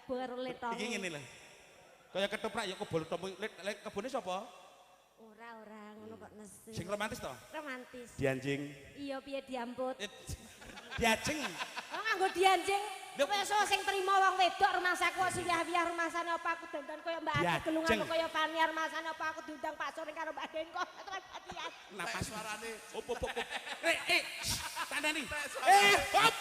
kebo karo letong. Iki ngene lho. Kaya ketoprak ya kebo letong. Lek kebone sapa? Ora ngono kok nesu. Sing romantis to? Romantis. Dianjing. Iya piye diamput? Diajeng. Oh nganggo dianjing. Kowe iso sing trimo wong wedok rumangsaku kok siyah-wiyah rumangsane apa aku dandan kaya Mbak Ati gelungan kaya Fania rumangsane apa aku diundang Pak Soring karo Mbak Dengko. Napas suarane. Op op op. Eh tandani. Eh hop.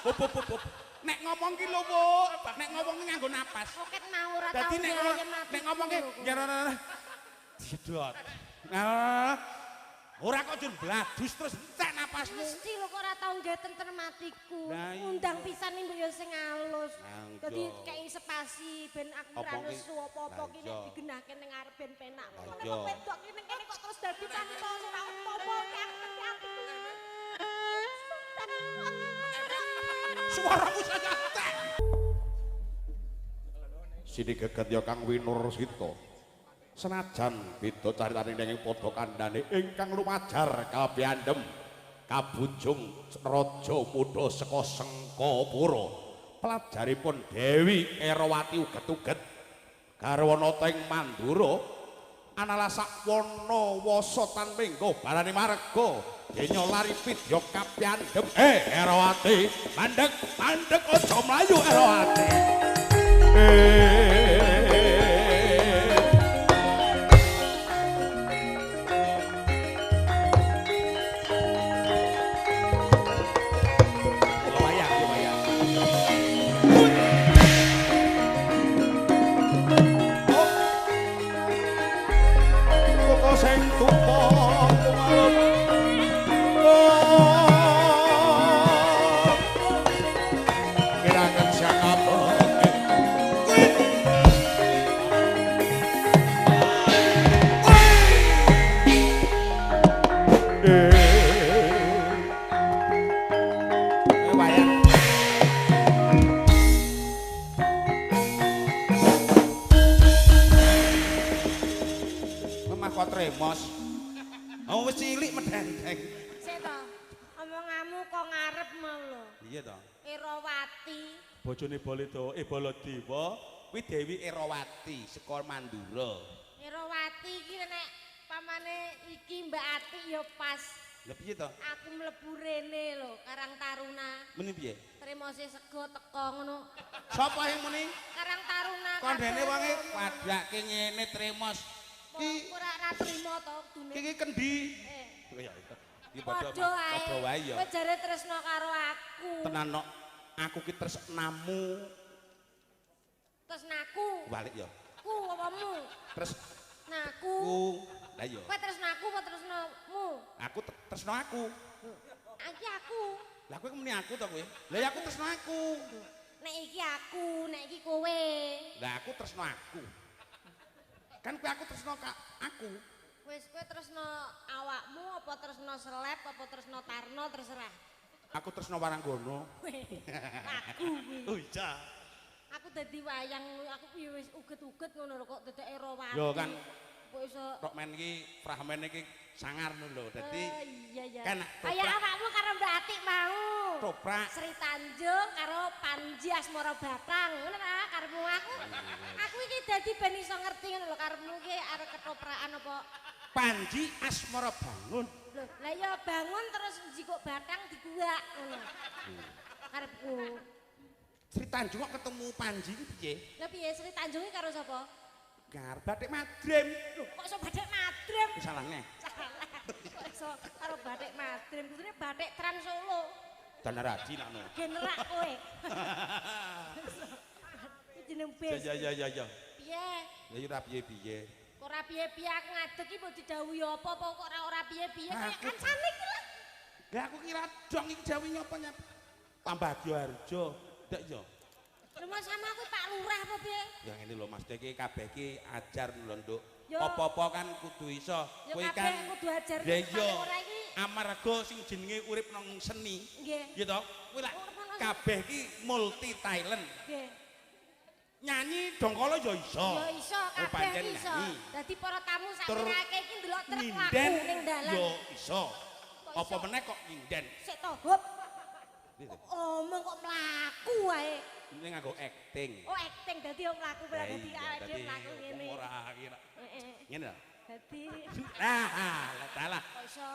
Hop hop hop hop. Nek ngomong ki lho, Wuk. Nek ngomong ki nganggo napas. Oket mau ora tau. Dadi nek ngomong ki disedot. Nah, ora kok jur bladus terus entek napasmu. Mesti lho kok ora tau nggawe tentrem atiku. Ngundang pisan mbok ya sing alus. Dadi kei spasi ben aku ora nesu apa-apa ki nek digenahke ning arep ben penak. Nek wedok ki ning kene kok terus dadi tanpa ora apa-apa ki aku ngerti atiku. Suaramu saja entek. Sini geget ya Kang Winursita. Senajan beda caritane ning padha kandhane ingkang lumajar kapiandhem kabujung raja muda saka Sengkapura pelajaripun Dewi Erawati uget-uget garwana teng Mandura anala sakwana wasa tan menggo barane marga denya lari vidya kapiandhem Erawati mandeg mandeg aja mlayu Erawati. Oh wis cilik medendeng. Sik to. Omonganmu kok ngarep mau lho. Iya to. Erawati. Bojone Baladewa, Baladewa kuwi Dewi Erawati saka Mandura. Erawati iki nek pamane iki Mbak Ati ya pas. Lah piye to? Aku mlebu rene lho, Karang Taruna. Muni piye? Tremose sego teko ngono. Sapa sing muni? Karang Taruna. Kandhane wonge padake ngene tremos. Ki ora ora trimo to kudune. Iki kendi. Iya. Iki padha wae ya. Kowe jare tresno karo aku. Tenan nok, aku ki tresnamu. Tresnaku. Balik ya. Ku apamu? Tresnaku. Lah iya. Kowe tresnaku apa tresnamu? Aku tresno aku. Iki aku. Lah kowe muni aku to kowe? Lah ya aku tresno aku. Nek iki aku, nek iki kowe. Lah aku tresno aku. Kan kowe aku tresno ka aku. Wis kowe tresno awakmu apa tresno Seleb apa tresno Tarno terserah. Aku tresno Waranggono. Aku kuwi. Oh iya. Aku dadi wayang aku ya wis uget-uget ngono lho kok dadake Erawati. Yo kan kok iso tok men iki fragmen iki sangar ngono lho. Dadi iya iya. Kan kaya awakmu karo Mbak Atik mau. Toprak Sri Tanjung karo Panji Asmara Batang. Ngono ta karepmu aku. Aku iki dadi ben iso ngerti ngono lho karepmu iki arep ketoprakan apa Panji Asmara Bangun. Lho, lah ya bangun terus njikuk batang diguwak ngono. Karepku. Sri Tanjung kok ketemu Panji iki piye? Lah piye Sri Tanjung iki karo sapa? Karo Bathik Madrim. Lho, kok iso Bathik Madrim? Salahne. Salah. Kok iso karo Bathik Madrim? Kudune Bathik Trans Solo. Danaraji nak no. Generak kowe. Iki jeneng bis. Ya ya ya ya. Piye? Ya ora piye-piye. Kok ora piye-piye aku ngadeg iki mbok didhawuhi apa apa kok ora ora piye-piye kaya kancane iki lho. Lah aku kira dong iki dawuhi nyapa nyap. Tambah Harjo. Ndak ya. Lho Mas sama aku Pak Lurah apa piye? Ya ngene lho Mas iki kabeh iki ajar lho Nduk. Apa-apa kan kudu iso. Kowe kan kudu ajar ora iki. Amarga sing jenenge urip nang seni. Nggih. Ya to? Kuwi lak kabeh iki multi talent. Nggih. Nyanyi dongkolo ya iso. Ya iso kabeh iso. Dadi para tamu sak merake iki ndelok truk laku ning dalan. Ya iso. Apa meneh kok nyinden? Sik to, hop. Omong kok mlaku wae. Ini nganggo acting. Oh, acting dadi yo mlaku berarti awake dhewe mlaku ngene. Ora kira. Ngene lho. Dadi ah, salah. Kok iso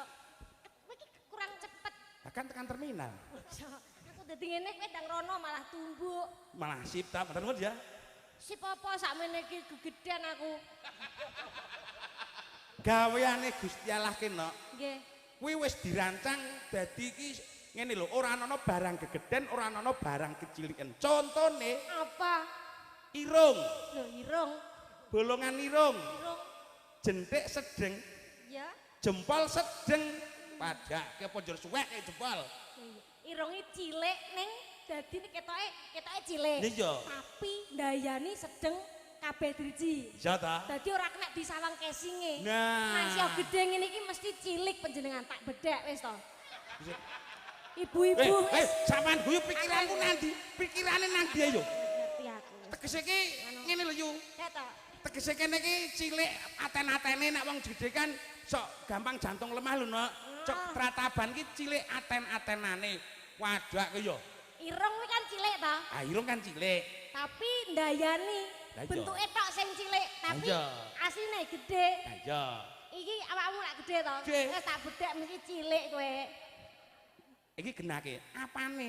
kowe iki kurang cepet. Lah kan tekan terminal. Iso. Aku dadi ngene kowe ndang rono malah tumbuk. Malah sip ta, matur nuwun ya. Sip apa sakmene iki gegedan aku. Gaweane Gusti Allah ki, Nok. Nggih. Kuwi wis dirancang dadi iki ngene lho, ora ana barang gegeden, ora ana barang keciliken. Contone apa? Irung. Lho, irung. Bolongan irung. Irung. Jentik sedeng. Ya. Jempol sedeng. Padake apa njur suwek jempol. Irunge cilik ning dadi ketoke cilik. Iya. Tapi ndayani sedeng kabeh driji. Iya ta? Dadi ora kena disawang kesinge. Nah. Masih gedhe ngene iki mesti cilik panjenengan tak bedhek wis to. Ibu-ibu sampean guyu pikiranku nang ndi? Pikirane nang ndi ayo? Ngerti aku. Tegese iki ngene lho yu. Ya to. Tegese kene iki cilik aten-atene nek wong gedhe kan sok gampang jantung lemah lho, Nok. Cok trataban ki cilik aten-atenane. Wadak yo. Irung kuwi kan cilik ta? Ah, irung kan cilik. Tapi ndayani bentuke tok sing cilik, tapi asline gedhe. Ha iya. Iki awakmu lak gedhe to? Wis tak bedhek mesti cilik kowe. Iki genake apane?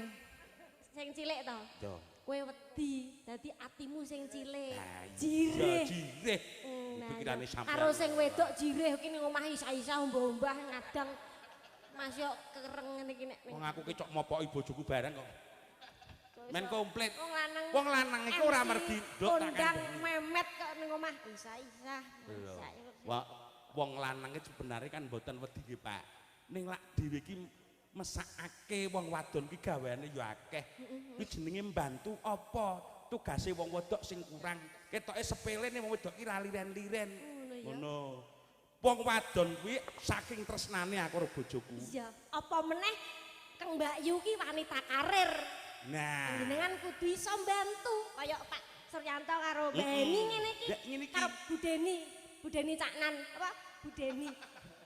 Sing cilik to? Iya. Kowe wedi, dadi atimu sing cilik. Jirih. Jirih. Pikirane sampean. Karo sing wedok jirih iki ning omah isa-isa umbah-umbah ngadang. Mas yo kereng ngene iki nek. Wong aku ki cok mopoki bojoku bareng kok. Men komplit. Wong lanang. Wong lanang iku ora mergi nduk tak kondang memet kok ning omah isa-isa. Wah, wong lanang iki sebenarnya kan mboten wedi nggih, Pak. Ning lak dhewe iki mesakake wong wadon ki gaweane ya akeh. Kuwi jenenge mbantu apa? Tugase wong wedok sing kurang. Ketoke sepele ning wong wedok ki ra liren-liren. Ngono. Wong wadon kuwi saking tresnane aku karo bojoku. Iya, apa meneh Kang Mbak Yu ki wanita karir. Nah, jenengan kudu iso mbantu kaya Pak Suryanto karo Mbak Heni ngene iki. Karo Bu Deni, Bu Deni Cak Nan, apa? Bu Deni.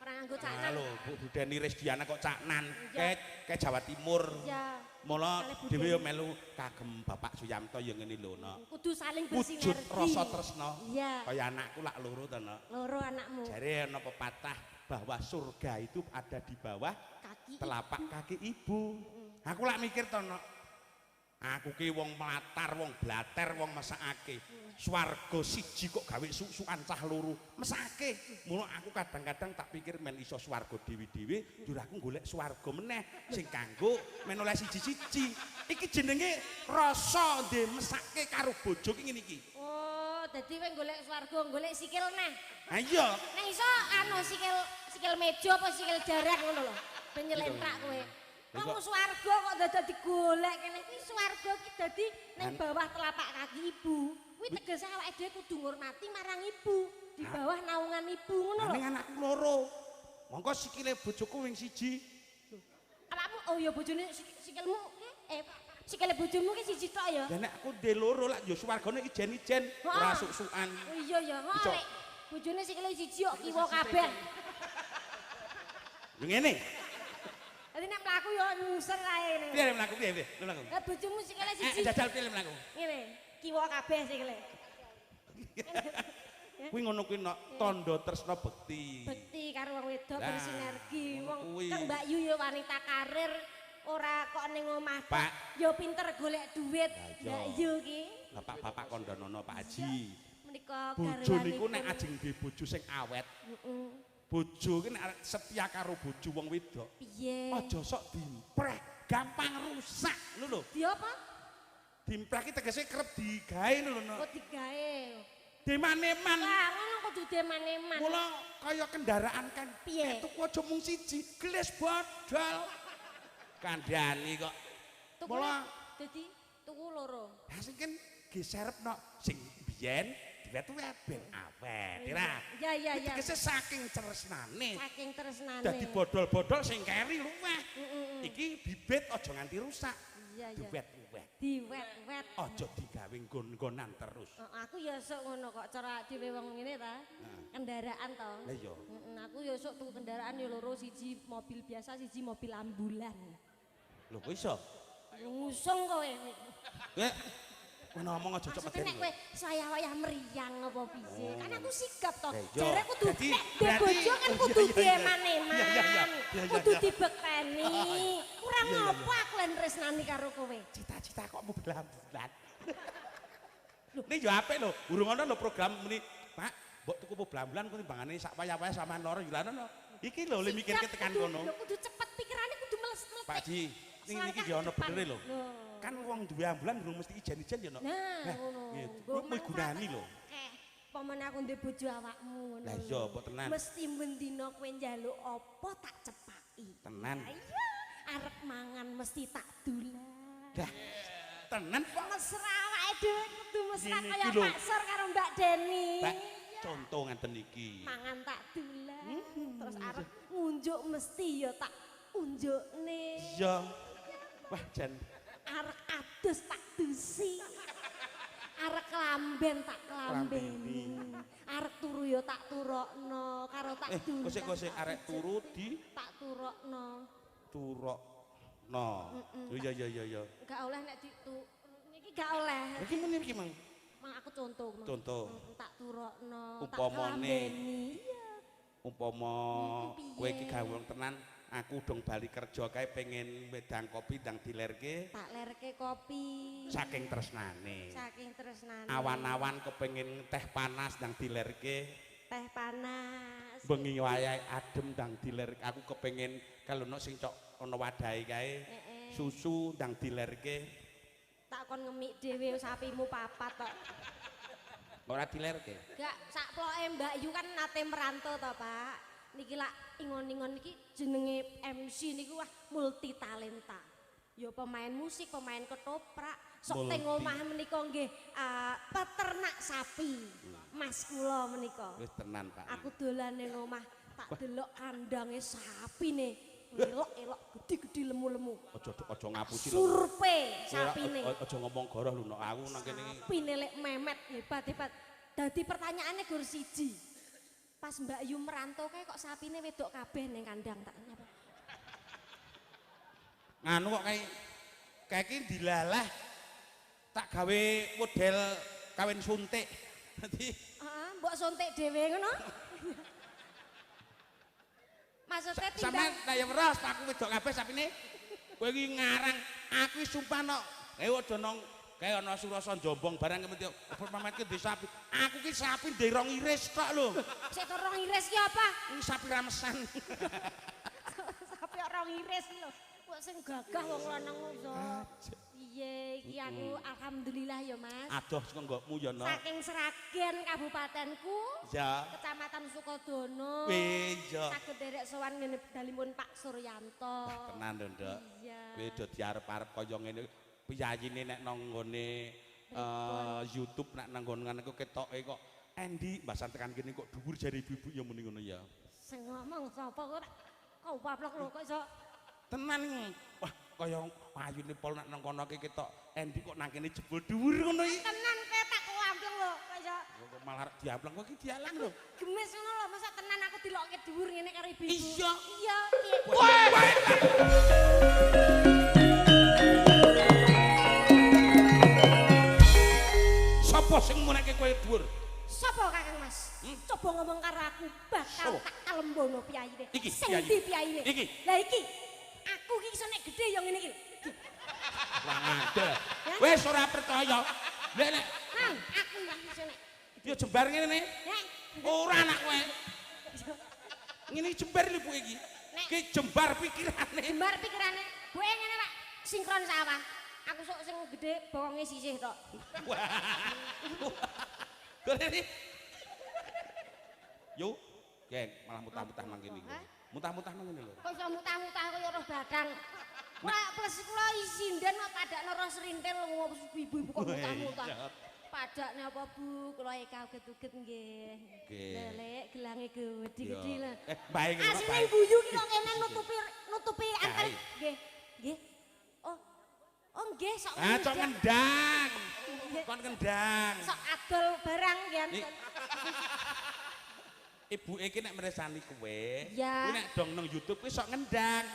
Ora nganggo Cak Nan. Lho, Bu Deni Resdiana kok Cak Nan. Kayak Jawa Timur. Iya. Mula dhewe yo melu kagem Bapak Suyamto ya ngene lho, Nok. Kudu saling bersinergi. Wujud rasa tresna. Iya. Kaya anakku lak loro to, Nok. Loro anakmu. Jare ana pepatah bahwa surga itu ada di bawah kaki telapak kaki ibu. Aku lak mikir to, Nok. Aku ki wong mlatar, wong blater, wong mesakake. Swarga siji kok gawe suk-sukan cah loro. Mesake. Mula aku kadang-kadang tak pikir men iso swarga dewi-dewi, njur aku golek swarga meneh sing kanggo men oleh siji-siji. Iki jenenge rasa ndek mesake karo bojo ki ngene iki. Oh, dadi kowe golek swarga, golek sikil neh. Ha iya. Nek iso anu sikil meja apa sikil jaran ngono lho. Ben nyelentrak kowe. Wong swarga kok dadak digolek kene iki swarga iki dadi ning bawah telapak kaki ibu. Kuwi tegese awake dhewe kudu ngurmati marang ibu, di bawah naungan ibu ngono lho. Ning anakku loro. Mongko sikile bojoku wing siji. Awakmu oh ya bojone sikilmu sikile bojomu ki siji tok ya. Lah nek aku ndek loro lak ya swargane ijen-ijen ora suk-sukan. Oh iya ya, nek bojone sikile siji kok kiwa kabeh. Yo ngene. Dadi nek mlaku ya nyuser ae ngene. Piye mlaku piye piye mlaku? Lah bojomu sikile siji. Jajal piye mlaku? Ngene, kiwa kabeh sikile. Kuwi ngono kuwi nok tandha tresna bekti. Bekti karo wong wedok bersinergi. Wong Kang Mbak Yu ya wanita karir, ora kok ning omah tok. Ya pinter golek duit. Mbak Yu ki. Bapak-bapak kandhanono Pak Haji. Menika bojo niku nek ajeng duwe bojo sing awet. Heeh. Bojo ki nek setia karo bojo wong wedok. Piye? Aja sok dimpreh, gampang rusak lho lho. Di apa? Dimpreh ki tegese kerep digawe lho lho. Oh digawe. Deman-eman. Wah, ngono kudu deman-eman. Mula kaya kendaraan kan piye? Tuku aja mung siji, gelis bodol. Kandhani kok. Mula dadi tuku loro. Lah sing kan geserep nok sing biyen diwet-wet ben awet, ya. Iya iya iya. Tegese saking tresnane. Saking tresnane. Dadi bodol-bodol sing keri luweh. Iki bibit aja nganti rusak. Iya iya. Diwet-wet. Diwet-wet. Aja digawe nggon-nggonan terus. Aku ya sok ngono kok cara dhewe wong ngene ta. Kendaraan to. Lah iya. Aku ya sok tuku kendaraan ya loro, siji mobil biasa, siji mobil ambulan. Lho kok iso? Ngusung kowe. Kowe Kowe ngomong aja cocok medeni. Maksudnya nek kowe saya-wayah meriang apa piye? Kan aku sigap to. Jare kudu nek duwe bojo kan kudu dieman-eman. Kudu dibekteni. Kurang apa aku lan tresnani karo kowe? Cita-cita kok mau belambulan. Ning yo apik lho, urung ana lho program muni, Pak, mbok tuku belambulan ku timbangane sak wayah-wayah sampean loro yo lha ono. Iki lho le mikirke tekan kono. Lho kudu cepet pikirane kudu meletik. Pak Ji, niki yo ono benere lho. Kan wong duwe ambulan durung mesti ijen-ijen ya, Nok. Nah, ngono. Kuwi gunani lho. Pamane aku ndek bojo awakmu ngono. Lah iya, mbok tenan. Mesti bendina kowe njaluk apa tak cepaki. Tenan. Iya, arep mangan mesti tak dolan. Dah. Tenan kok mesra awake dhewe kudu mesra kaya Pak Sur karo Mbak Deni. Pak, contoh ngenten iki. Mangan tak dolan, terus arep ngunjuk mesti ya tak unjukne. Iya. Wah, jan arek adus tak dusi. Arek klamben tak klambeni. Arek turu ya tak turokno karo tak dulan. Kosek-kosek arek turu di tak turokno. Turokno. Iya iya iya iya. Enggak oleh nek ditu niki gak oleh. Iki muni iki, Mang. Mang aku contoh. Contoh. Tak turokno, tak umpamane. Iya. Umpama kowe iki gawe wong tenan, aku dong bali kerja kae pengen wedang kopi ndang dilerke. Tak lerke kopi. Saking tresnane. Saking tresnane. Awan-awan kepengin teh panas ndang dilerke. Teh panas. Bengi wayahe adem ndang dilerke. Aku kepengin kalau ono sing cok ana wadahe kae. Susu ndang dilerke. Tak kon ngemik dhewe sapimu papat tok. Ora dilerke. Gak sak ploke Mbak Yu kan nate merantau to, Pak. Niki lak ingon-ingon niki jenenge MC niku wah multi talenta. Ya pemain musik, pemain ketoprak, sok teng omah menika nggih peternak sapi. Mas kula menika. Wis tenan, Pak. Aku dolan ning omah tak delok kandange sapine. Elok-elok gede-gede lemu-lemu. Aja ngapusi lho. Surpe sapine. Aja ngomong goroh lho nek aku nang kene iki. Sapine lek memet hebat-hebat. Dadi pertanyaane gur siji. Pas Mbak Yu merantau kae kok sapine wedok kabeh ning kandang tak nyapa. Nganu kok kae iki dilalah tak gawe model kawin suntik. Dadi heeh, mbok suntik dhewe ngono. Maksudnya timbang sampean lah ya weros aku wedok kabeh sapine. Kowe iki ngarang, aku sumpah nok. Aja nang kae ana Surasa Jombong barang kemeti pametke ndek sapi. Aku ki sapi ndek rong iris tok lho. Sik to rong iris ki apa? Iki sapi ramesan. Sapi rong iris lho. Kok sing gagah wong lanang iso. Piye iki aku alhamdulillah ya Mas. Adoh saka nggokmu ya Nok. Saking Sragen kabupatenku. Ya. Kecamatan Sukodono. Iya. Saged derek sowan ngene dalimun Pak Suryanto. Wah tenan lho, Nduk. Iya. Kowe do diarep-arep kaya ngene. Piyayine nek nang nggone YouTube nek nang nggon ngene ketoke kok Endi mbasan tekan kene kok dhuwur jare ibu-ibu ya muni ngono ya. Sing ngomong sapa kok kok waplok lho kok iso tenan. Wah kaya ayune pol nek nang kono ki ketok Endi kok nang kene jebul dhuwur ngono iki. Tenan kowe tak kuampleng lho kok iso. Kok malah diampleng kok iki dialang lho. Gemes ngono lho masa tenan aku dilokke dhuwur ngene karo ibu-ibu. Iya. Iya. Sapa sing muneke kowe dhuwur? Sapa Kakang Mas? Coba ngomong karo aku bakal tak kalembono piyayine. Sing ndi piyayine? Iki. Lah iki. Aku iki iso nek gedhe ya ngene iki. Kurang ajar. Wis ora percaya. Lek nek aku iki iso nek. Ya jembar ngene ne. Ora anak kowe. Ngene jembar lho Bu iki. Ki jembar pikirane. Jembar pikirane. Buke ngene Pak, sinkron sawah. Aku sok sing gedhe bokonge sisih tok. Golek. Yo, geng, malah mutah-mutah nang kene iki. Mutah-mutah nang ngene lho. Kok iso mutah-mutah kaya roh badang. Kula plus kula isinden kok padakno roh serintil ibu-ibu kok mutah-mutah. Padakne apa Bu? Kula kaget-uget nggih. Lelek gelange gedhe-gedhe lho. Bae ngene. Asline guyu ki kok kene nutupi antar. Nggih. Nggih. Oh nggih sok. Ah sok ngendang. Kon kendang. Sok adol barang nggih. Ibu iki nek mresani kowe, kuwi nek dong nang YouTube kuwi sok ngendang.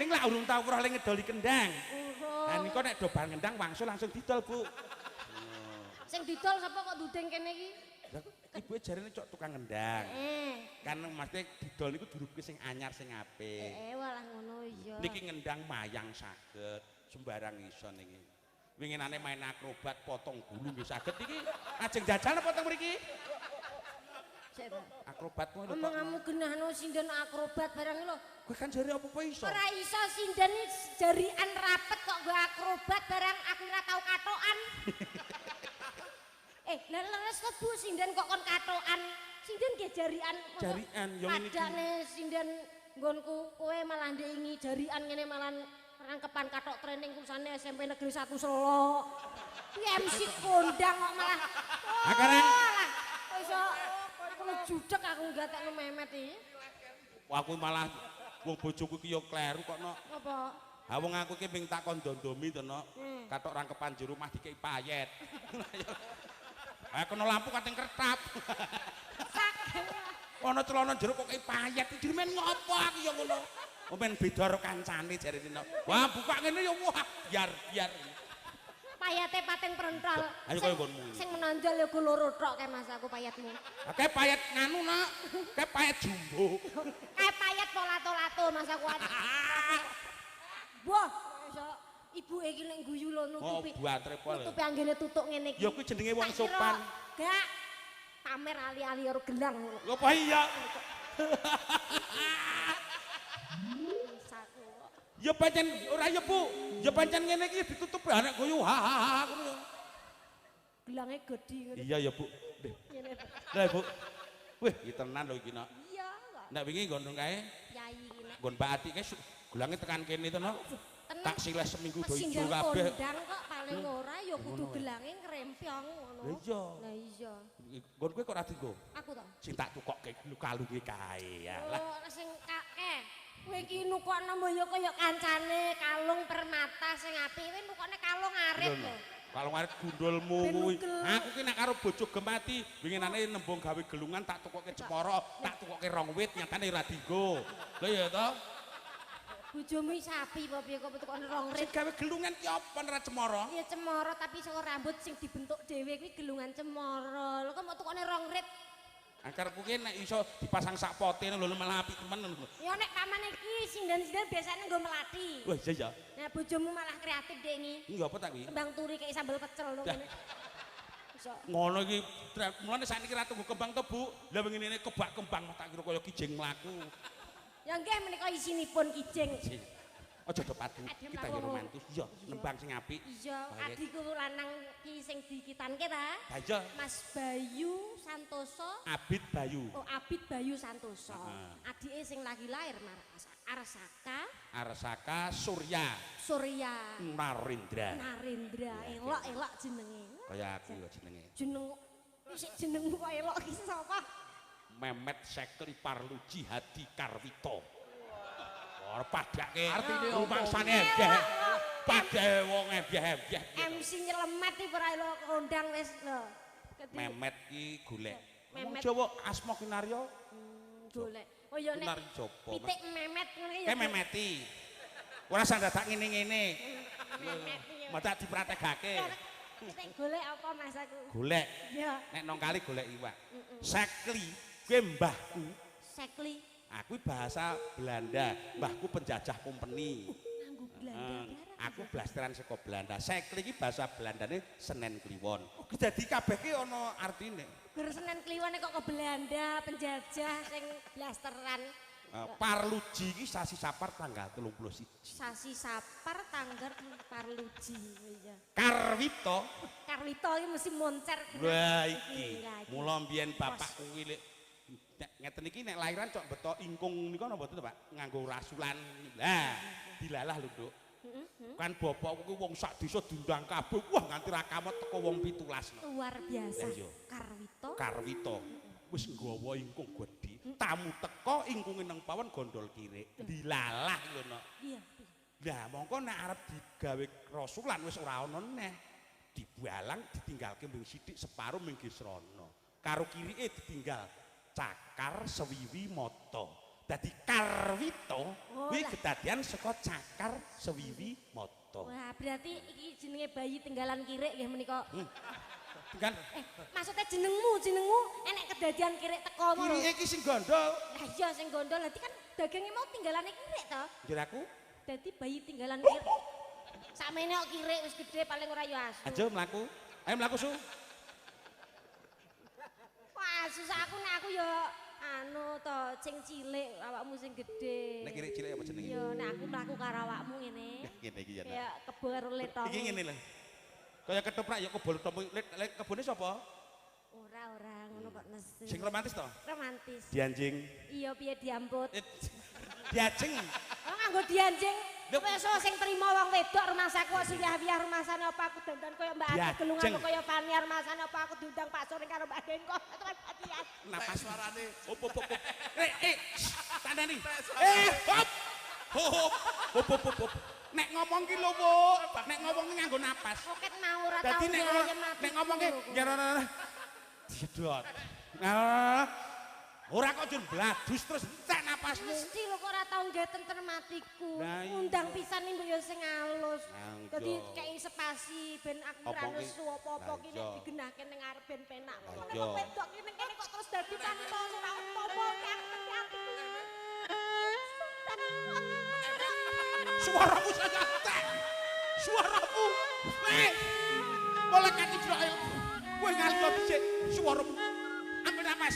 Ning lak urung tau weruh le ngedoli kendang. Lah nika nek do bar ngendang wangsul langsung didol, Bu. Sing didol sapa kok duding kene iki? Lah ibuke jarene cok tukang ngendang. Kan mesti didol niku durupke sing anyar sing apik. Walah ngono iya. Niki ngendang mayang saged, sembarang iso niki. Winginane main akrobat potong gulu nggih saged iki. Ajeng jajal apa teng mriki? Sik ta. Akrobat kuwi lho kok. Omonganmu genahno sinden akrobat barang lho. Kowe kan jare apa-apa iso. Ora iso sinden jarian rapet kok nggo akrobat barang aku ora tau katokan. Lah leres to Bu sinden kok kon katokan. Sinden nggih jarian. Jarian yo ngene iki. Padane sinden nggonku kowe malah ndingi jarian ngene malah rangkepan katok training tulisane SMP Negeri 1 Selo. Kuwi MC kondang kok malah. Akarang. Kok iso aku judeg aku gatekno Memet iki. Aku malah wong bojoku iki yo kleru kok nok. Apa? Ha wong aku iki ping takon dondomi to nok. Katok rangkepan jero omah dikeki payet. Ha kena lampu kating kertap. Ana celana jero kok kei payet iki men ngopo aku ya ngono. Men beda karo kancane jarene nok. Wah buka ngene ya wah biar-biar. Payete pating prentol. Ayo kaya nggonmu. Sing menonjol ya go loro tok kae Mas aku payetmu. Ha kae payet nganu nak, kae payet jumbo. Kae payet po lato-lato Mas aku. Wah, iso ibuke iki nek guyu lho nutupi. Oh, buantre pol. Nutupi anggene tutuk ngene iki. Ya kuwi jenenge wong sopan. Gak pamer ali-ali karo gelang ngono. Lho apa iya? Ya pancen ora ya Bu. Ya pancen ngene iki ditutup ya nek guyu ha ha ha ngono. Gelange gedhi ngono. Iya ya Bu. Ngene. Lah Bu. Wih, iki tenan lho iki nak. Iya kok. Nek wingi nggon kae. Yai iki nek. Nggon Mbak Ati kae gelange tekan kene to no. Tak sileh seminggu do ijo kabeh. Kondang kok paling ora ya kudu gelange ngrempyong ngono. Lah iya. Lah iya. Nggon kowe kok ora dienggo? Aku to. Sing tak tukokke kalunge kae ya. Lah oh, sing kake. Kowe iki nukokno mbok ya kaya kancane kalung permata sing apik kowe nukokne kalung arit lho. Kalung arit gundulmu kuwi. Aku ki nek karo bojo gemati winginane nembung gawe gelungan tak tukokke cemara, tak tukokke rong wit nyatane ora dienggo. Lho ya to. Bojomu sapi apa piye kok tukokne rong rit? Sing gawe gelungan ki apa ora cemara? Ya cemara tapi saka rambut sing dibentuk dhewe kuwi gelungan cemara. Lho kok mbok tukokne rong rit? Akarepku ki nek iso dipasang sak pote lho malah apik temen lho. Ya nek pamane iki sinden-sinden biasane nggo melati. Wah iya ya. Nah bojomu malah kreatif dek iki. Nggo apa ta kuwi? Kembang turi kayak sambel pecel lho ngene. Iso. Ngono iki mulane sakniki ra tunggu kembang to Bu. Lah wingi ngene kebak kembang tak kira kaya kijing mlaku. Ya nggih menika isinipun kijing. Aja do padu, kita ya romantis. Iya, nembang sing apik. Iya, adikku lanang ki sing dikitanke ta? Ha iya. Mas Bayu Santoso. Abid Bayu. Oh, Abid Bayu Santoso. Adike sing lagi lahir Arsaka. Arsaka Surya. Surya. Narendra. Narendra. Elok-elok jenenge. Kaya aku ya jenenge. Jeneng sik jenengmu kok elok ki sapa? Memet Sekli Parluji Hadi Karwito. Ora padake artine rumangsane embyeh. Padake wong embyeh-embyeh. MC nyelemet iki ora elok kondang wis lho. Memet ki golek. Wong Jawa asma kinarya golek. Oh ya nek pitik memet ngene ya. Kae memeti. Ora usah dadak ngene-ngene. Memet iki. Madak diprategake. Pitik golek apa Mas aku? Golek. Iya. Nek nang kali golek iwak. Sekli kuwi mbahku. Sekli. Aku bahasa Belanda, mbahku penjajah kompeni. Nganggo Belanda. Aku blasteran saka Belanda. Sekli iki bahasa Belandane Senen Kliwon. Dadi kabeh ki ana artine. Gur Senen Kliwon kok ke Belanda, penjajah sing blasteran. Parluji iki sasi Sapar tanggal 31. Sasi Sapar tanggal Parluji. Iya. Karwito. Karwito iki mesti moncer. Wah iki. Mula mbiyen bapakku kuwi lek ngeten iki nek lahiran cok beto ingkung niku napa mboten Pak? Nganggo rasulan. Lah, dilalah lho, Nduk. Kan bapakku kuwi wong sak desa diundang kabeh. Wah, nganti ra kamot teko wong 17. Luar biasa. Karwito. Karwito. Wis nggawa ingkung gedhi. Tamu teko ingkunge nang pawon gondol kirik. Dilalah lho, Nok. Iya. Lah, mongko nek arep digawe rasulan wis ora ana neh. Dibalang ditinggalke mung sithik separo ming Gesrana. Karo kirike ditinggal cakar sewiwi mata. Dadi Karwito kuwi kedadian saka cakar sewiwi mata. Wah, berarti iki jenenge bayi tinggalan kirik nggih menika. Tinggal. Maksudnya jenengmu enek kedadian kirik teko ngono. Kirike iki sing gondol. Lah iya sing gondol. Dadi kan dagange mau tinggalane kirik to. Njur aku dadi bayi tinggalan kirik. Sakmene kok kirik wis gedhe paling ora ya asu. Ayo mlaku. Ayo mlaku Su. Wah, susah aku nek aku ya anu to sing cilik awakmu sing gedhe. Nek kirik cilik apa jenenge? Ya nek aku mlaku karo awakmu ngene. Ngene iki ya. Kayak kebo karo letong. Iki ngene lho. Kaya ketoprak ya kebo letong. Lek kebone sapa? Ora ngono kok nesu. Sing romantis to? Romantis. Dianjing. Iya piye diamput. Diajeng. Oh nganggo dianjing. Wis sing trimo wong wedok rumangsaku kok siyah-wiyah rumangsane apa aku dandan kaya Mbak Ati gelungan kaya Fania rumangsane apa aku diundang Pak Soring karo Mbak Dengko. Napas suarane. Op op op. Tandani. Hop. Hop hop hop hop. Nek ngomong ki lho, Bu. Nek ngomong ki nganggo napas. Oket mau ora tau. Dadi nek ngomong ki ya disedot. Nah, ora kok jur bladus terus entek napasmu. Mesti lho kok ora tau nggawe tentrem atiku. Ngundang pisan mbok ya sing alus. Dadi kei spasi ben aku ora nesu apa-apa ki nek digenahke ning arep ben penak. Nek wedok ki ning kene kok terus dadi tanpa ora utomo ki atiku. Suaramu saja entek. Suaramu. Malaikat Israel. Kowe ngalih dhisik suaramu. Ambil napas.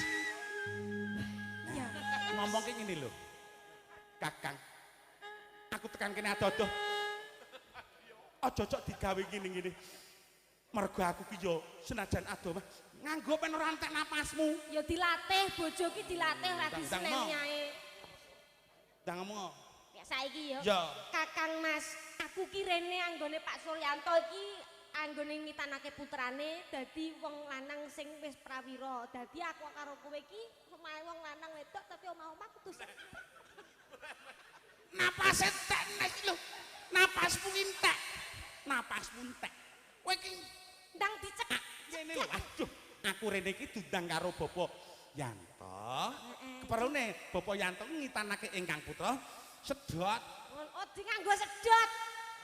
Ya. Ngomong ki ngene lho. Kakang. Aku tekan kene adoh-adoh. Aja cok digawe ngene-ngene. Mergo aku ki yo senajan adoh mah nganggo ben ora entek napasmu. Ya dilatih bojo ki dilatih ora diseneni ae. Ndang ngomong. Ya saiki yo. Kakang Mas, aku ki rene anggone Pak Suryanto iki anggone ngitanake putrane dadi wong lanang sing wis prawira. Dadi aku karo kowe iki omahe wong lanang wedok tapi omah-omah kudu napas entek nek lho. Napasmu entek. Napasmu entek. Kowe iki ndang dicekak. Ngene lho. Aduh, aku rene iki diundang karo Bapak Yanto. Keperlune Bapak Yanto ngitanake ingkang putra sedot. Oh, di nganggo sedot.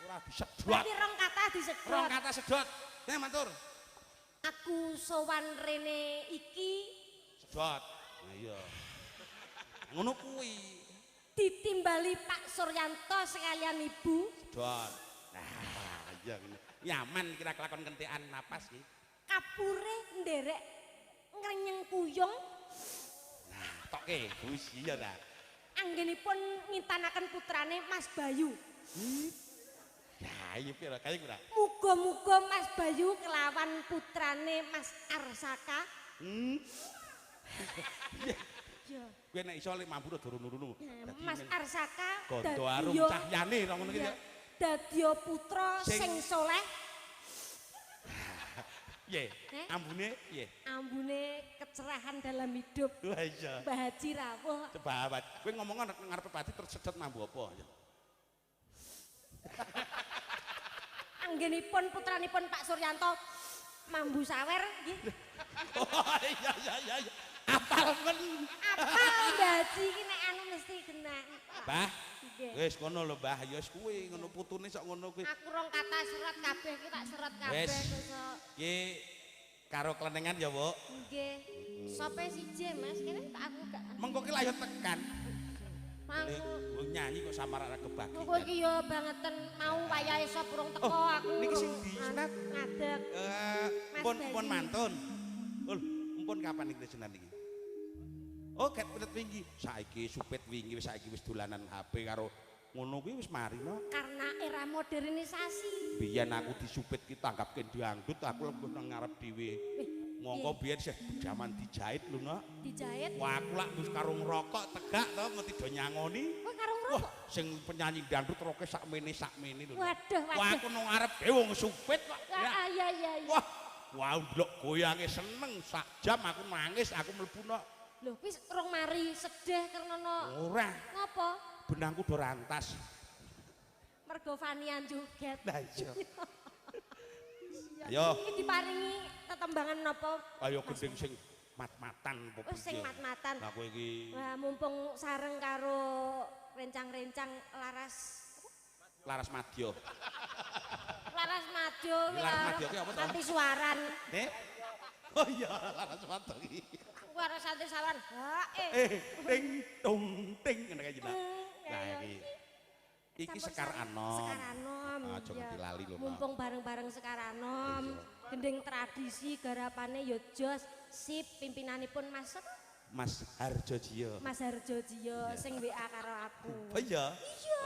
Ora disedot. Berarti rong kata disedot. Rong kata sedot. Ya matur. Aku sowan rene iki sedot. Nah iya. Ngono kuwi. Ditimbali Pak Suryanto sekalian Ibu. Sedot. Nah, iya ngene. Nyaman kira kelakon kentekan napas iki. Kapure nderek ngrenyeng kuyung. Nah, toke. Wis iya ta. Anggenipun ngitanaken putrane Mas Bayu. Ya, iya pira kaya ora. Muga-muga Mas Bayu kelawan putrane Mas Arsaka. Ya. Kowe nek iso lek mampu rada runu-runu. Mas Arsaka gondo arum cahyane ra ngono ki ya. Dadiya putra sing soleh. Piye? Ambune piye? Ambune kecerahan dalam hidup. Wah iya. Mbah Haji rawuh. Coba kowe ngomong ngarepe Pak Haji terus sedot mambu apa? Anggenipun putranipun Pak Suryanto mambu sawer nggih. Oh iya iya iya. Apal men. Apal Mbah Haji iki nek anu mesti genah. Mbah. Wis ngono lho Mbah, ya wis kuwi ngono putune sok ngono kuwi. Aku rong kata serat kabeh iki tak serat kabeh kok. Iki karo klenengan ya, Bu. Nggih. Sope siji Mas, kene tak aku gak. Mengko ki layo tekan. Mau nyanyi kok samar ora kebagi. Kowe iki ya bangeten mau wayahe sop urung teko aku. Niki sing disunat ngadeg. Pun mantun. Lho, mpun kapan iki sunat iki? Oh, ket supit wingi. Saiki supit wingi wis saiki wis dolanan HP karo ngono kuwi wis mari no. Karena era modernisasi. Biyen aku disupit ki tanggapke dangdut aku lengguh nang ngarep dhewe. Mongko biyen sih jaman dijahit lho, Nak. Dijahit. Wah, aku lak wis karo ngrokok tegak to mesti do nyangoni. Wah, karo ngrokok. Wah, sing penyanyi dangdut roke sakmene-sakmene lho. Waduh, waduh. Wah, aku nang ngarep dhewe wong supit kok. Iya, iya, iya. Wah, wah ndelok goyange seneng sak jam aku nangis, aku mlebu nok. Lho, wis rong mari sedih karena no. Ora. Ngopo? Benangku do rantas. Mergo Fanian joget. Lah iya. Ayo. Iki diparingi tetembangan napa? Ayo gending sing mat-matan apa piye? Oh, sing mat-matan. Lah kowe iki. Wah, mumpung sareng karo rencang-rencang laras Laras Madya. Laras Madya. Laras Madya ki apa to? Anti suaran. Nek Oh iya, Laraswata iki. Ku arep santri sawan. Ha eh. Ting tung ting ngene kae jeneng. Lah iki. Iki Sekar Anom. Sekar Anom. Aja nganti lali lho. Mumpung bareng-bareng Sekar Anom, gending tradisi garapane ya jos sip pimpinanipun Mas Mas Harjo Jiyo. Mas Harjo Jiyo sing WA karo aku. Oh iya.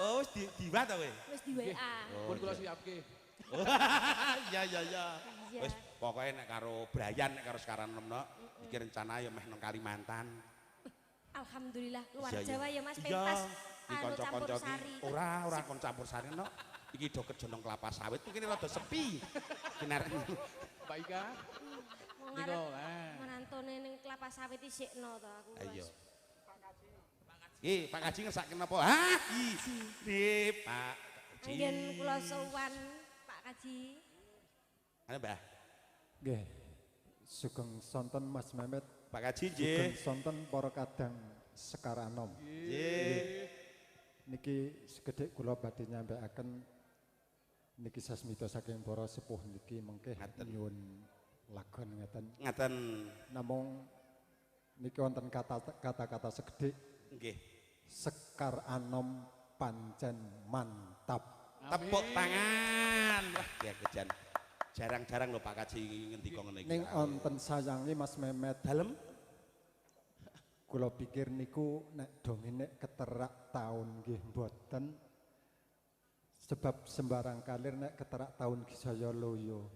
Oh wis diwa ta kowe? Wis di WA. Pun kula siapke. Iya iya iya. Wis pokoke nek karo Brian nek karo Sekar Anom no, iki rencana ya meh nang Kalimantan. Alhamdulillah luar Jawa ya Mas pentas. Iki kanca-kanca iki ora kon campur sari no. Iki do kerja nang kelapa sawit mungkin rada sepi. Iki nek Mbak Ika. Niku merantone ning kelapa sawit isikno to aku. Iya. Nggih, Pak Kaji ngersake napa? Hah? Nggih, Pak Kaji. Nggih kula sowan Pak Kaji. Ana Mbah. Nggih. Sugeng sonten Mas Memet. Pak Kaji nggih. Sugeng sonten para kadang Sekar Anom. Nggih. Niki sekedhik kula badhe nyampeaken niki sasmita saking para sepuh niki mengke nyuwun lagon ngeten. Ngaten. Namung niki wonten kata-kata sekedhik. Nggih. Sekar Anom pancen mantap. Tepuk tangan. Wah, ya kejan. Jarang-jarang lho Pak Kaji ngendika ngene iki. Ning wonten sayange Mas Memet. Dalem kula pikir niku nek donge nek keterak taun nggih mboten. Sebab sembarang kalir nek keterak taun ki saya loyo.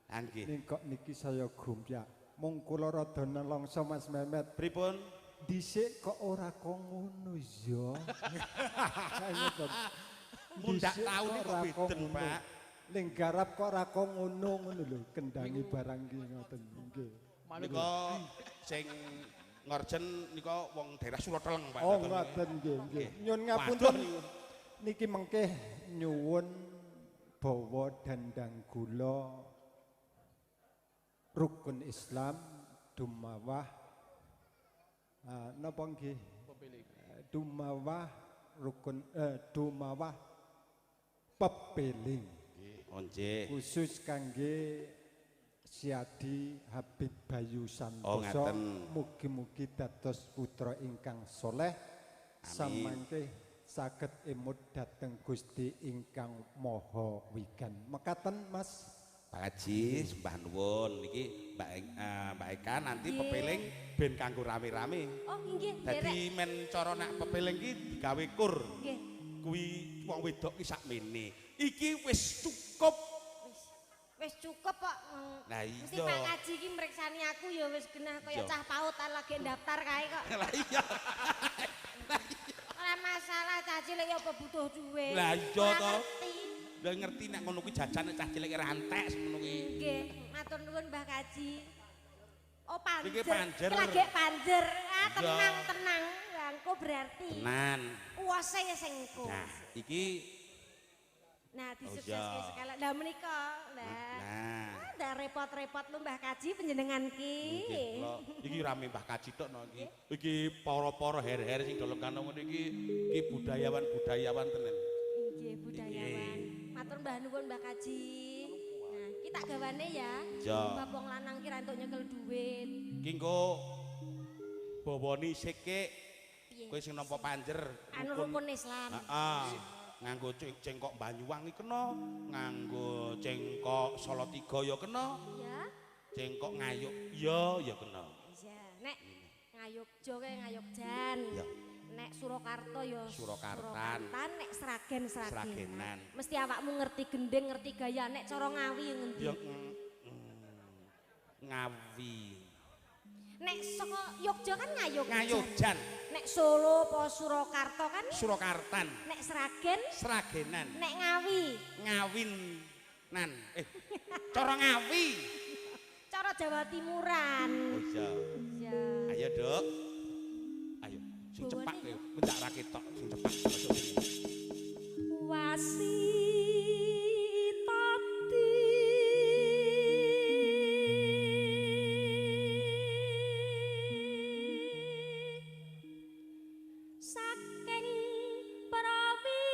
Nggih. Ning kok niki saya gumpyak. Mung kula rada nelongso Mas Memet. Pripun? Dhisik kok ora kok ngono ya. Mundak taun kok beden, Pak. Ning garap kok ora kok ngono ngono lho, kendangi barang ki ngoten nggih. Nika sing ngorjen nika wong daerah Suroteleng, Pak. Oh ngoten nggih nggih. Nyuwun ngapunten niki mengke nyuwun bawa dandang gula rukun Islam dumawah napa nggih dumawah rukun dumawah pepeling. Nggih. Khusus kangge Siadi Habib Bayu Santoso, mugi-mugi dados putra ingkang soleh, samangke saged emut dhateng Gusti ingkang Maha Wigan. Mekaten Mas. Pak Haji, sembah nuwun niki Mbak Eka nanti pepeling ben kanggo rame-rame. Oh nggih, dadi men cara nak pepeling ki digawe kur. Nggih. Kuwi wong wedok ki sakmene. Iki wis cukup. Wis cukup kok. Lah iya. Mesti Pak Kaji ki mriksani aku ya wis genah kaya cah PAUD lagi daftar kae kok. Lah iya. Ora masalah cah cilik ya apa butuh duwe. Lah iya to. Lah ngerti nek ngono kuwi jajan cah cilik ora entek ngono kuwi. Nggih, matur nuwun Mbah Kaji. Oh panjer. Iki panjer. Lagi panjer. Ah tenang tenang. Lah engko berarti. Tenan. Kuwase ya sing engko. Nah, iki nah disukseske sekali. Lah menika. Lah. Ndak repot-repot lu Mbah Kaji panjenengan ki. Nggih, iki rame Mbah Kaji tok no iki. Iki para-para her-her sing dolong kana ngene iki iki budayawan-budayawan tenan. Nggih, budayawan. Matur mbah nuwun Mbah Kaji. Nah, iki tak gawane ya. Mbah wong lanang ki ra entuk nyekel duit. Ki engko bawane sikik. Kowe sing nampa panjer anu rukun Islam. Heeh. Nganggo cengkok Banyuwangi kena, nganggo cengkok Salatiga ya kena. Iya. Cengkok Ngayuk ya ya kena. Iya, nek Ngayogja kae Ngayogjan. Iya. Nek Surakarta ya Surakartan, nek Sragen Sragenan. Mesti awakmu ngerti gending, ngerti gaya, nek cara Ngawi ngendi? Ya Ngawi. Nek saka Yogya kan Ngayogjan. Ngayogjan. Nek Solo apa Surakarta kan? Surakartan. Nek Sragen? Sragenan. Nek Ngawi? Ngawinan. Cara Ngawi. Cara Jawa Timuran. Oh iya. Iya. Ayo, Dok. Ayo, sing cepak kowe, mendak ra ketok, sing cepak. Wasitati saking prawinase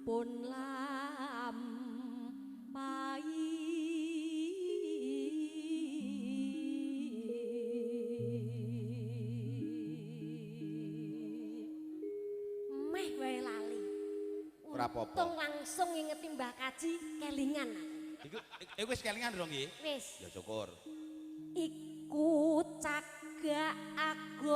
dipun lampahi. Meh wae lali. Ora apa-apa. Untung langsung ngingeti Mbah Kaji kelingan aku. Iku wis kelingan dong nggih? Wis. Ya syukur. Iku cagak agama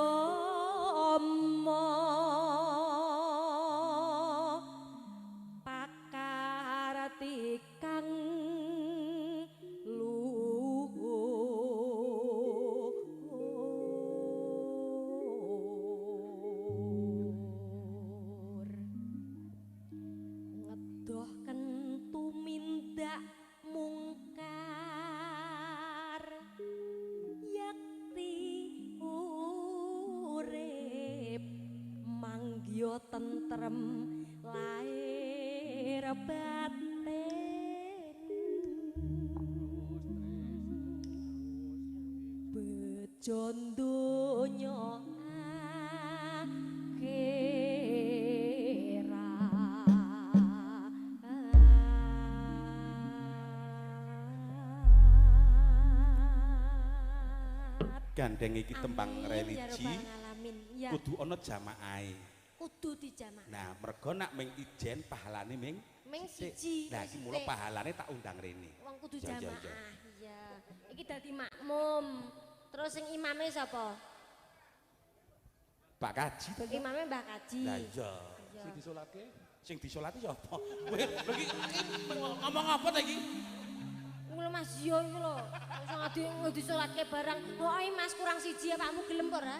pakarti kang luhur ngedoh kentu mindak mungkar yakti urip manggya tentrem lahir batin bejo donya akhirat. Gandeng iki tembang Amin, ya religi Rabbal Alamin. Ya, kudu ana jamaahe. Kudu dijamaah. Nah, mergo nak ming ijen pahalane ming Ming siji. Nah, iki mula pahalane tak undang rene. Wong kudu Ya, ya, jamaah. ya. Iya. Iki dadi makmum. Terus sing imame sapa? Pak Kaji ta ya? Imame Mbah Kaji. Lah iya. Iya. Sing disolatke Sing disolati sapa? Kowe lho iki ngomong apa ta iki? Iku lho Mas yo iku lho. Wis ngadi disolatke barang. Pokoke Mas kurang siji awakmu gelem apa ora?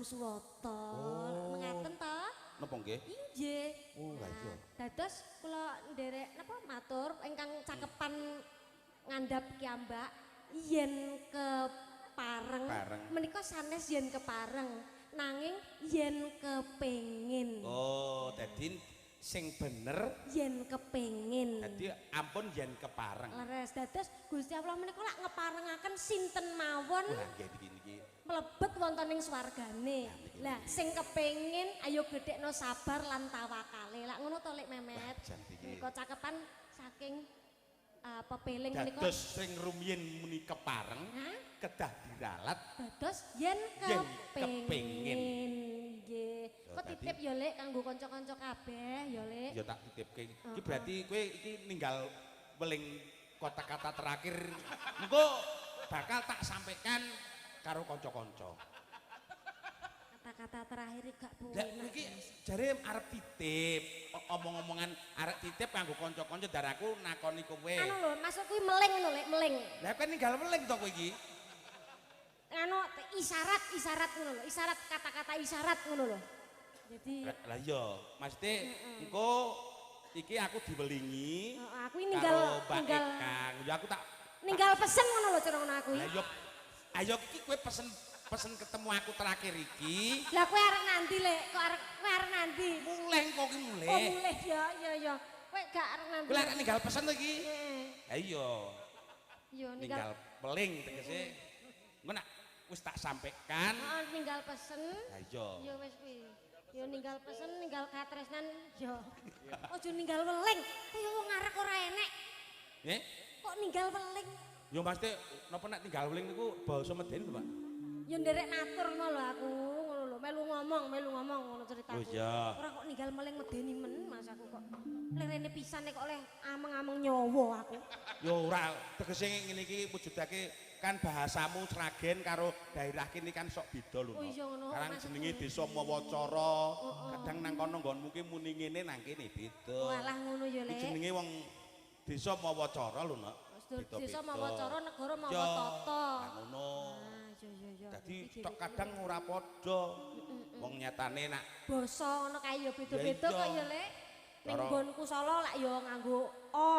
Surata. Oh. Mengaten to? Napa nggih? Inggih. Oh, lah iya. Dados kula nderek napa matur ingkang cakepan ngandhap kiambak yen kepareng menika sanes yen kepareng nanging yen kepengin. Oh, dadi sing bener yen kepengin. Dadi ampun yen kepareng. Leres, dados Gusti Allah menika lak ngeparengaken sinten mawon. Wah, nggih niki niki. Mlebet wonten ing swargane. Lah sing kepengin ayo gedhekno sabar lan tawakale. Lak ngono to Lek Memet. Menika cakepan saking pepeling menika. Dados sing rumiyin muni kepareng kedah diralat. Dados yen kepengin. Nggih. Kok titip ya Lek kanggo kanca-kanca kabeh ya Lek. Ya tak titipke. Iki berarti kowe iki ninggal weling kata-kata terakhir. Engko bakal tak sampaikan karo kanca-kanca. Kata-kata terakhir gak punya. Lah iki jare arep titip, omong-omongan arep titip kanggo kanca-kanca daraku nakoni kowe. Anu lho, maksud kuwi meling ngono Lek, meling. Lah kan ninggal meling to kowe iki. Anu isyarat-isyarat ngono lho, isyarat kata-kata isyarat ngono lho. Jadi lah iya, maksude engko iki aku diwelingi. Heeh, aku ninggal ninggal Kang. Ya aku tak ninggal pesen ngono lho cara ngono aku. Lah iya, ayo iki kowe pesen ketemu aku terakhir iki. Lah kowe arep nanti Lek? Kok arep kowe arep nanti? Mulih kok iki mulih. Oh mulih ya, ya ya. Kowe gak arep nanti. Kowe arep ninggal pesen to iki? Heeh. Lah iya. Iya ninggal peling tegese. Engko nak wis tak sampaikan. Heeh, ninggal pesen. Lah iya. Ya wis kuwi. Ya ninggal pesen, ninggal katresnan ya. Aja ninggal weling. Kaya wong arek ora enek. Nggih. Kok ninggal weling? Ya mesti napa nek tinggal weling niku basa medeni to, Pak? Ya nderek matur ngono lho aku, ngono lho, melu ngomong ngono ceritaku. Oh iya. Ora kok ninggal meling medeni men, Mas aku kok. Lerene pisan kok oleh ameng-ameng nyawa aku. Ya ora, tegese ngene iki wujudake kan bahasamu Sragen karo daerah kene kan sok beda lho. Oh iya ngono. Karang jenenge desa Mawacara, kadang nang kono nggonmu ki muni ngene nang kene beda. Walah ngono ya, Lek. Jenenge wong desa Mawacara lho, Nak. Desa Mawacara, negara Mawatata. Lah ngono. Ah, iya iya iya. Dadi tok kadang ora padha. Wong nyatane nak basa ngono kae ya beda-beda kok ya, Lek. Ning nggonku Solo lak ya nganggo o.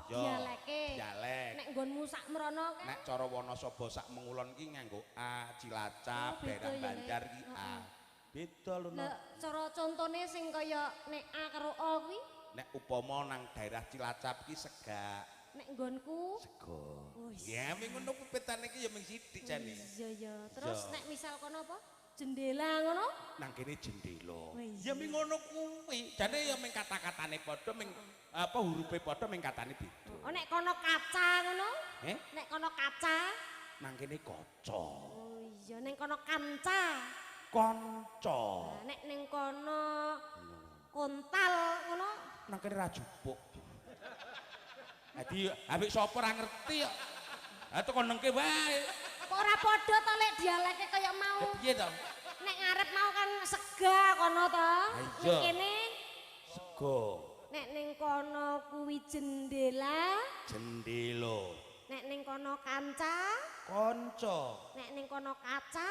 Dialeke. Dialek. Nek nggonmu sak mrono kae. Nek cara Wonosobo sak Mengulon ki nganggo a, Cilacap, daerah Banjar ki a. Beda lho. Lah cara contone sing kaya nek a karo o kuwi? Nek upama nang daerah Cilacap ki segak. Nek nggonku sego. Ya ming ngono kuwi petane ki ya ming sithik jane. Iya iya. Terus nek misal kono apa? Jendela ngono? Nang kene jendela. Ya ming ngono kuwi. Jane ya ming kata-katane padha ming apa hurufe padha ming katane beda. Oh nek kono kaca ngono? Eh? Nek kono kaca? Nang kene kaca. Oh iya ning kono kanca. Kanca. Nah, nek ning kono kontal ngono? Nang kene ra jupuk. Dadi ambek sapa ora ngerti kok. Ha teko nengke wae. Kok ora padha to Lek dialeke kaya mau. Lah piye to? Nek ngarep mau kan sega kono to. Nek kene sego. Nek ning kono kuwi jendela. Jendela. Nek ning kono kanca. Kanca. Nek ning kono kaca.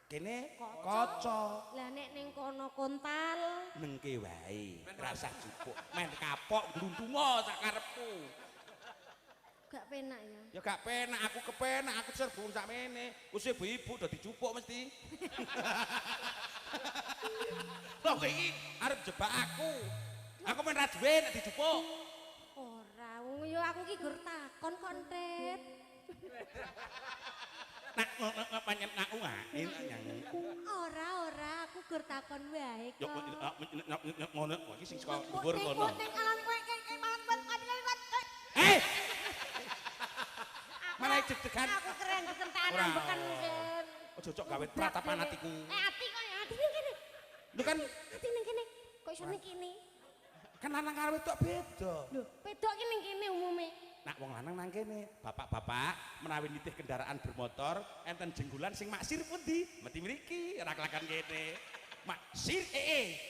Kene kaca. Lah nek ning kono kontal. Nengke wae, rasah jupuk. Men kapok glundunga sak karepku. Gak penak ya. Ya gak penak, aku kepenak, aku serbu sakmene. Wis ibu-ibu udah dijupuk mesti. Lho kowe iki arep jebak aku. Aku men ra duwe nek dijupuk. Ora, wong ya aku ki gur takon kok entet. Nak pancen aku Ora ora, aku gur takon wae kok. Yo ngono iki sing saka dhuwur kono. Eh! Malah deg-degan. Aku keren kesentaan ambekan. Ojo cok gawe pratapan atiku. Eh ati kok ati ning kene. Lho kan ati ning kene. Kok iso ning kene? Kan lanang karo wedok beda. Lho, wedok ki ning kene umume. Nak wong lanang nang kene, bapak-bapak menawi nitih kendaraan bermotor enten jenggolan sing maksir pundi? Mesti mriki, ora kelakan kene. Maksir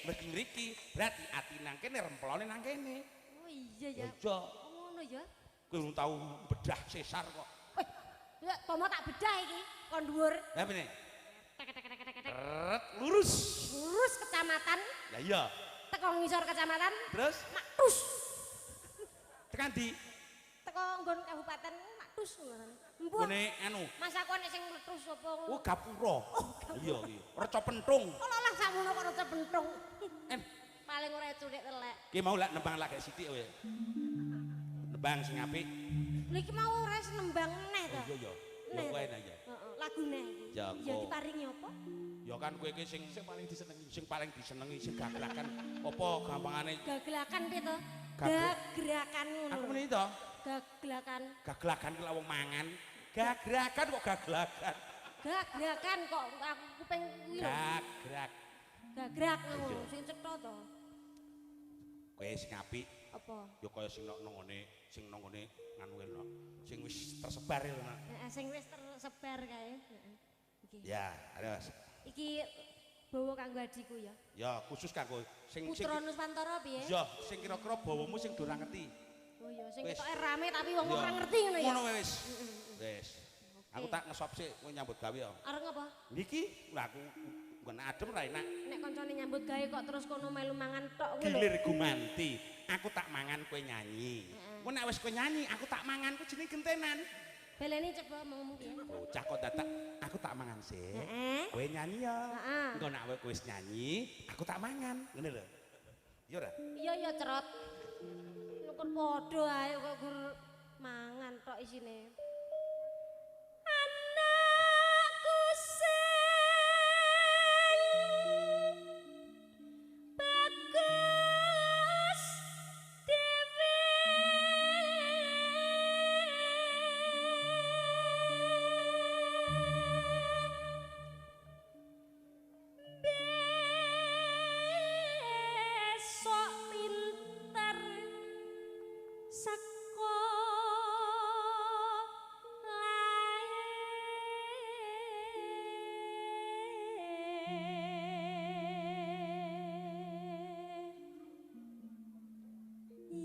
mesti mriki. Berarti ati nang kene remplone nang kene. Oh iya ya. Iya. Ngono ya. Kowe urung tau bedah sesar kok. Weh, ya tomo tak bedah iki kon dhuwur. Lah pene? Tek tek tek tek tek. Lurus. Lurus kecamatan. Lah iya. Teko ngisor kecamatan. Terus Maktus. Tekan di teko nggon kabupaten Maktus ngono. Mbuh. Ngene anu. Mas aku nek sing mletus apa ngono. Oh, gapura. Iya iki. Reca pentung. Olah sakmono kok reca pentung. En paling ora curik telek. Ki mau lak nembang lak sithik kowe. Nembang sing apik. Lha iki mau ora nembang neh to. Oh iya ya. Ya kowe nah ya. Heeh, lagune iki. Ya diparingi apa? Ya kan kowe iki sing paling disenengi, sing paling disenengi sing gaglakan apa gampangane? Gaglakan piye to? Gagrakan ngono. Aku muni to. Gaglakan. Gaglakan ki lak wong mangan. Gagrakan kok gaglakan. Gagrakan kok aku kuping kuwi lho. Gagrak. Gagrak ngono sing cetha to. Kowe sing apik. Apa? Ya kaya sing nang ngene, sing nang ngene nganu lho. Sing wis tersebar lho. Heeh, sing wis tersebar kae. Heeh. Iki. Ya, ayo. Iki bawa kanggo adikku ya. Ya, khusus kanggo sing Putra Nuswantara piye? Ya, sing kira-kira bawamu sing do ora ngerti. Oh iya, sing ketoke rame tapi wong ora ngerti ngono ya. Ngono wis. Wis. Aku tak ngesop sik kowe nyambut gawe ya. Arep ngapa? Niki lha aku nggon adem ra enak. Nek kancane nyambut gawe kok terus kono melu mangan tok kuwi lho. Gilir gumanti, aku tak mangan kowe nyanyi. Engko nek wis kowe nyanyi, aku tak mangan ku jenenge gentenan. Beleni coba omongmu piye? Bocah kok dadak aku tak mangan sik. Heeh. Kowe nyanyi ya. Heeh. Engko nek kowe wis nyanyi, aku tak mangan. Ngene lho. Iya ora? Iya ya cerot. Nukur padha ae kok gur mangan tok isine. Anakku sing bagus dhewe besok pinter sekolah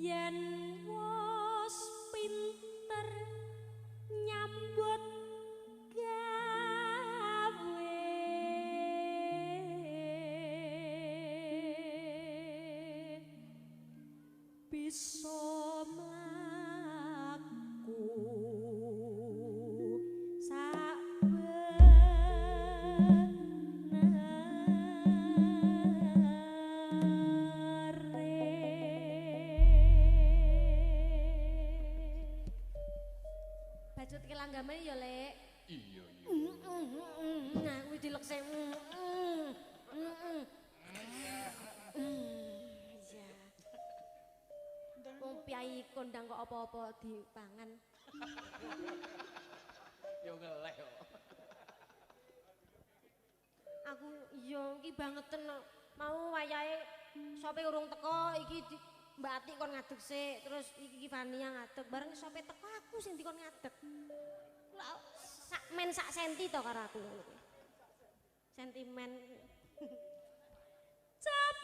yen wis pinter nyambut gawe bisa mlaku sak benere. Bacut ke langgame ya, Lek. Iya, iya. Nah, kuwi dilekse. Iya. Wong piyai kondang kok apa-apa dipangan. Ya ngeleh kok. Aku iya iki bangeten mau wayahe sope urung teko iki Mbak Ati kon ngadeg sik, terus iki Fania ngadeg, bareng sope teko aku sing dikon ngadeg. Lah sak men sak senti to karo aku ngono kuwi. Sentimen. Cap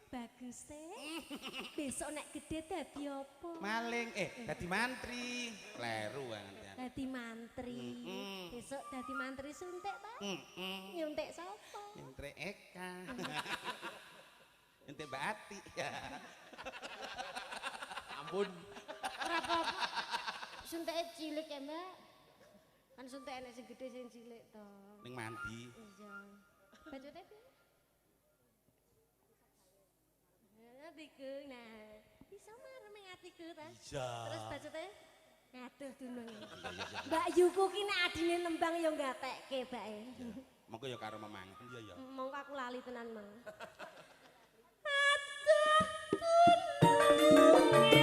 Bagus besok nek gede dadi apa? Maling, dadi mantri. Kleru banget. Dadi mantri. Besok dadi mantri suntik ta? Nyuntik sapa? Nyuntik Eka. Nyuntik Mbak Ati. Ampun. Ora apa-apa. Suntike cilik ya, Mbak. Kan suntik enek sing gede sing cilik to. Ning mandi. Iya. Bacute piye? Atiku, nah, bisa marem ning atiku ta. Iya. Terus bacute ngaduh dunung. Mbak Yuku ki nek adine nembang ya gatekke bae. Monggo ya karo memangan iya ya. Monggo aku lali tenan mang. Aduh dununge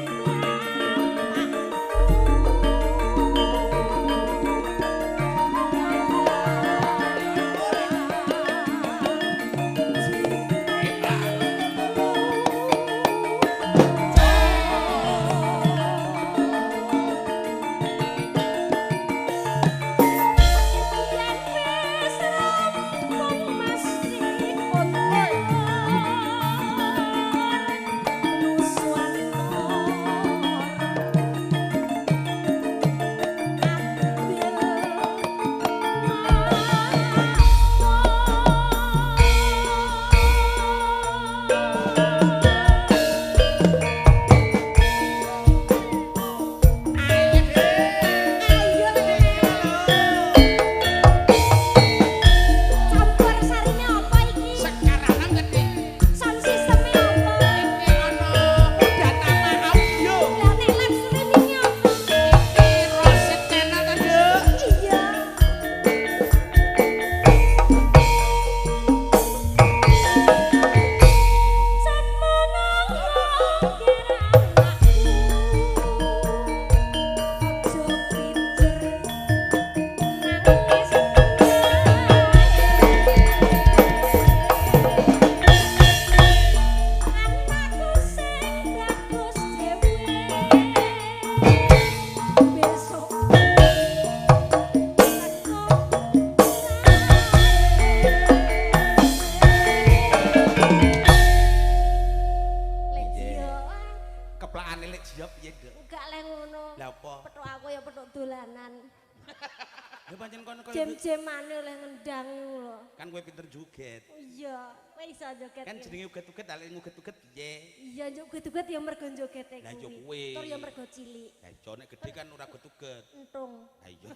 Jam-jamane oleh ngendang iku lho. Kan kowe pinter joget. Iya, kowe iso joget. Kan jenenge uget-uget lek nguget-uget piye? Iya, uget-uget ya mergo jogete kuwi. Lah ya kowe. Tur ya mergo cilik. Lah iya nek gedhe kan ora uget-uget. Entung. Lah iya.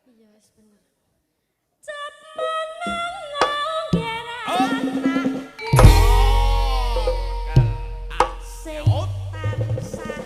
Iya wis bener. Cap menang nggera anakku. Sing tansah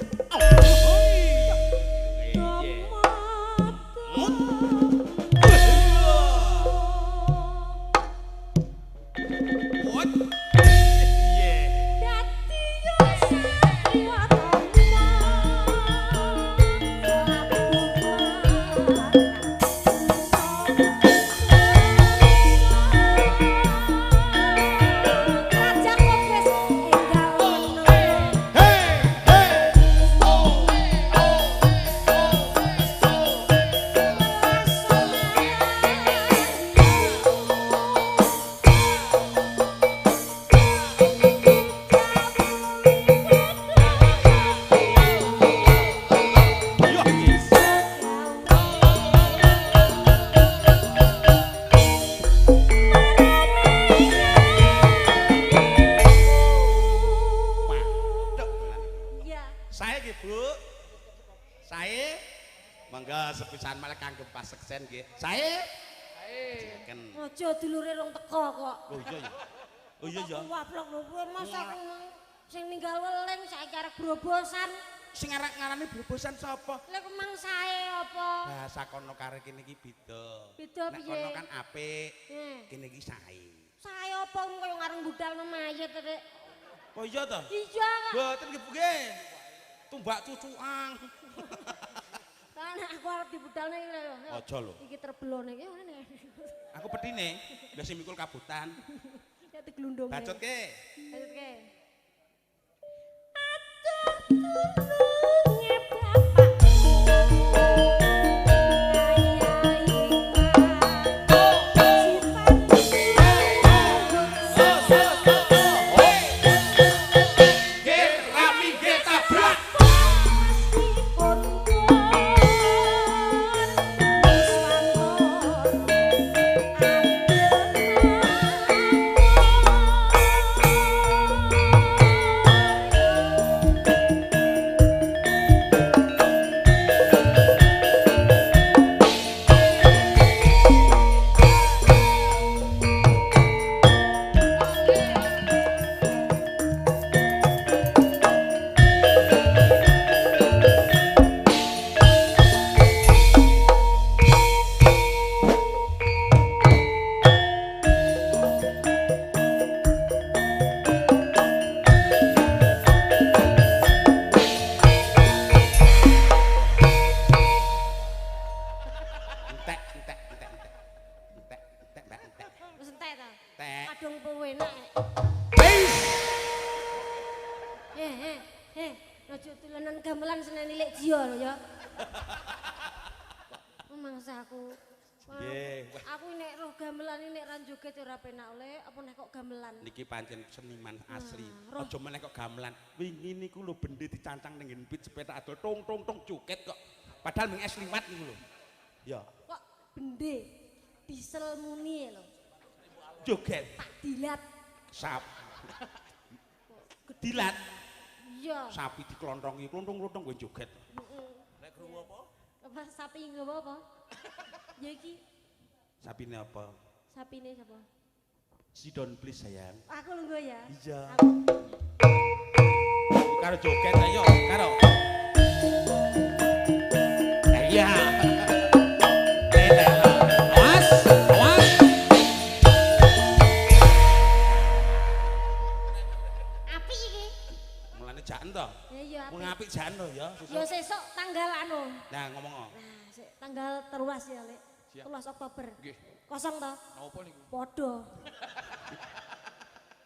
Aja dulure rong teko kok. Oh iya ya. Oh iya ya. Wablok lho kowe Mas aku sing ninggal weling saiki arep brobosan. Sing arep ngarani brobosan sapa? Lha kok mang sae apa? Bahasa kono karo kene iki beda. Beda piye? Nek kono kan apik. Kene iki sae. Sae apa kaya ngareng budal mayit rek. Oh iya to? Iya kok. Mboten nggih Bu nggih. Tumbak cucukan. Kan aku arep dibudalne iki lho. Aja lho. Iki terbelone iki ngene. Aku petine, lha sing mikul kabutan. Ya diglundung. Bacotke. Bacotke. Aduh tulunge bapakku. Niki pancen seniman asli. Aja meneh kok gamelan. Wingi niku lho bende dicancang ning nggen pit sepeda adol tong tong tong joget kok. Padahal mung es liwat niku lho. Ya. Kok bende diesel muni lho. Joget. Tak dilat. Sap. Dilat. Iya. Sapi diklontrongi, klontong-klontong kowe joget. Heeh. Nek krungu apa? Apa sapi nggawa apa? Ya iki. Sapine apa? Sapine sapa? Sidon please sayang. Aku lungguh ya. Iya. Aku. Karo joget ayo, karo. Iya. Awas, awas. Apik iki. Mulane jaken to? Ya iya apik. Wong apik jaken to ya. Ya sesuk tanggal anu. Nah, ngomong. Nah, sik tanggal 13 ya, Lek. 13 Oktober. Nggih. Kosong to? Napa niku? Padha.